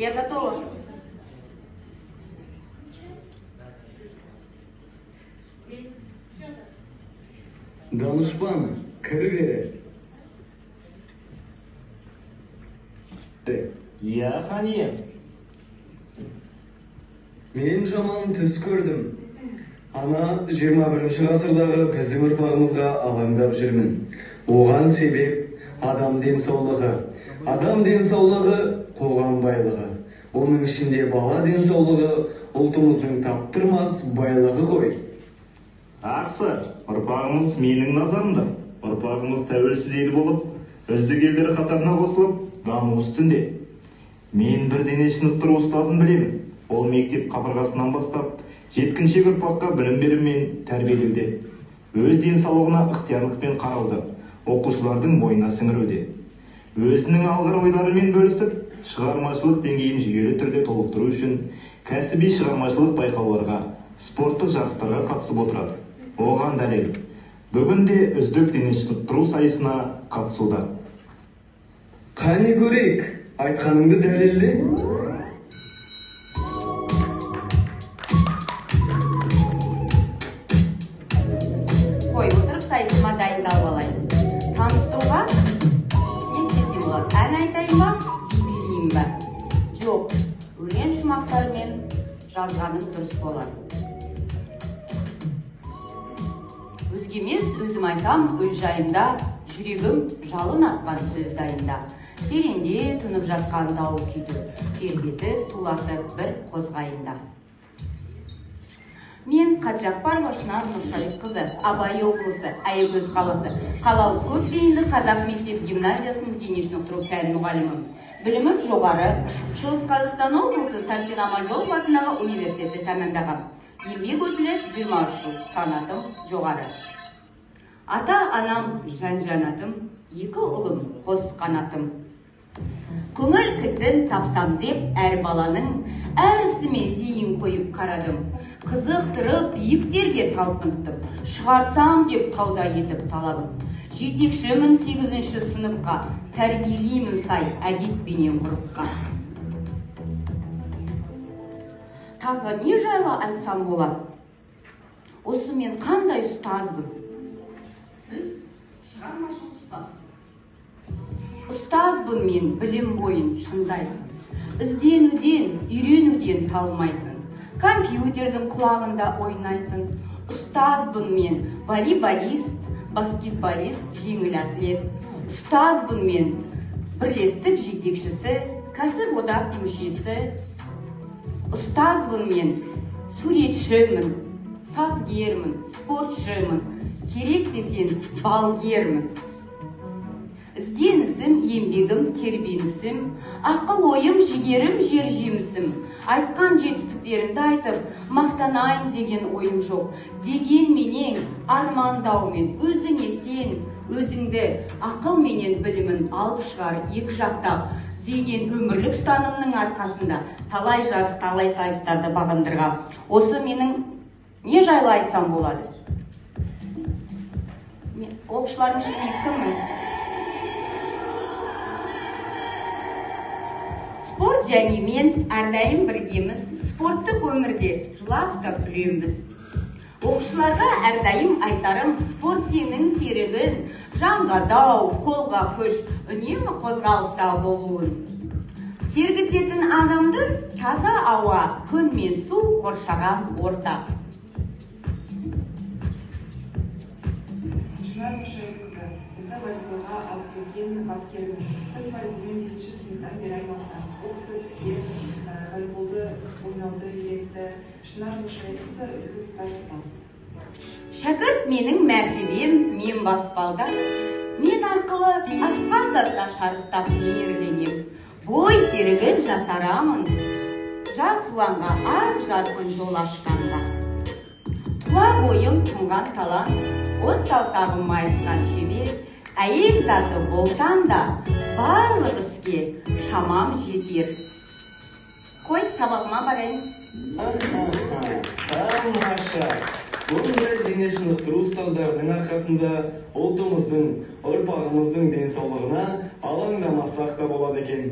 Я готова. Данышпан, кір бері. Иә, хан ием. Мен жаман түс көрдім. Ана 21 ғасырдағы біздің ұрпағымызға алаңдап жүрмін. Оған себеп адам денсаулығы. Адам денсаулығы қоғам байлығы. Оның ішінде бала денсаулығы ұлтымыздың таптырмас байлығы ғой. Ақсыр, ұрпағымыз менің назарымда. Ұрпағымыз тәуелсіз ел болып, үздік елдер қатарына қосылып, даму үстінде. Мен бір дене шынықтыру ұстазын білемін. Ол мектеп қабырғасынан бастап, жеткіншек ұрпаққа білім берумен тәрбиелеуде. Өз денсаулығына ықтиярлықпен қарауды, оқушылардың бойына сіңіруде. Өзінің алғыр ойларымен бөлісіп, шығармашылық деңгейін жүйелі түрде толықтыру үшін кәсіби шығармашылық байқауларға, спорттық жарыстарға қатысып отырады. Оған дәлел, бүгін де үздік дене шынықтыру сайысына қатысуда. Қане көрейік, айтқаныңды дәлелде. Қой, отырып сайысыма дайындалып алайын. Таныстыруға не істесем болады? Ән айтайын ба, би билеймін ба? Жоқ, өлең шумақтарымен жазғаным дұрыс болар. Өзге емес, өзім айтам, өз жайымда, жүрегім жалын атқан сөз дайында. Тереңде тұнып жатқан дауыл күйді, тербетіп, тулатып бір қозғайында. Мен Қаджақпарова Шынар Нұршайыққызы, Абай облысы, Аягөз қаласы, қалалық көпбейінді қазақ мектеп гимназиясының дене шынықтыру пән мұғалімі. Білімім жоғары, Шығыс Қазақстан облысы Сәрсен Аманжолов атындағы университетті тәмамдаған. Еңбек өтілі 23 жыл, санатым жоғары. Ата-анам жан-жанатым, екі ұлым қос қанатым. Көңіл кілтін тапсам деп әр баланың әр ісіме зейін қойып қарадым. Қызықтырып биіктерге талпынттым, шығарсам деп тауда етіп талабын. Жетекшімін 8-ші сыныпқа, тәрбиелеймін сай әдетпенен ғұрыпқа. Тағы не жайлы айтсам болады? Осы мен қандай ұстазбын? Сіз шығармашыл ұстазсыз. Ұстазбын мен білім бойын шыңдайтын, ізденуден, үйренуден талмайтын, компьютердің құлағында ойнайтын. Ұстазбын мен волейболист, баскетболист, жеңіл атлет. Ұстазбын мен бірлестік жетекшісі, кәсіподақ мүшесі. Ұстазбын мен суретшімін, сазгермін, спортшымын, керек десең балгермін. Ізденісім, еңбегім, тербенісім, ақыл ойым, жігерім, жер жемісім. Айтқан жетістіктерімді айтып, мақтанайын деген ойым жоқ. Дегенменен армандаумен өзіңе сен, өзіңді ақыл менен білімін алып шығар екі жақтап деген өмірлік ұстанымның арқасында талай жарыс, талай сайыстарды бағындырған. Осы менің не жайлы айтсам болады? Оқушыларым үшін мен кіммін? Спорт және мен әрдайым біргеміз, спорттық өмірде жылап та күлеміз. Оқушыларға әрдайым айтарым, спорт сенің серігің, жанға дау, қолға күш, үнемі қозғалыста болуын. Сергітетін адамды таза ауа, күн мен су қоршаған орта. Шынар Нұршайыққызы, бізді волейболға алып келген бапкеріміз. Біз волейболмен 5-ші сыныптан бері айналысамыз. Ол кісі бізге волейболды ойнауды үйретті. Шынар Нұршайыққызы үлгі тұтар ұстаз. Шәкірт менің мәртебем, мен баспалдақ. Мен арқылы аспан таса шарықтап мейірленем. Бой серігін жасарамын, жас ұланға ақ жарқын жол ашқанға. Тұла бойым тұнған талант, он саусағым майысқан шебер, әйел заты болсам да, барлық іске шамам жетер. Қой, сабағыма барайын. Тамаша! Бұндай дене шынықтыру ұстаздарының арқасында ұлтымыздың, ұрпағымыздың денсаулығына алаңдамасақ та болады екен.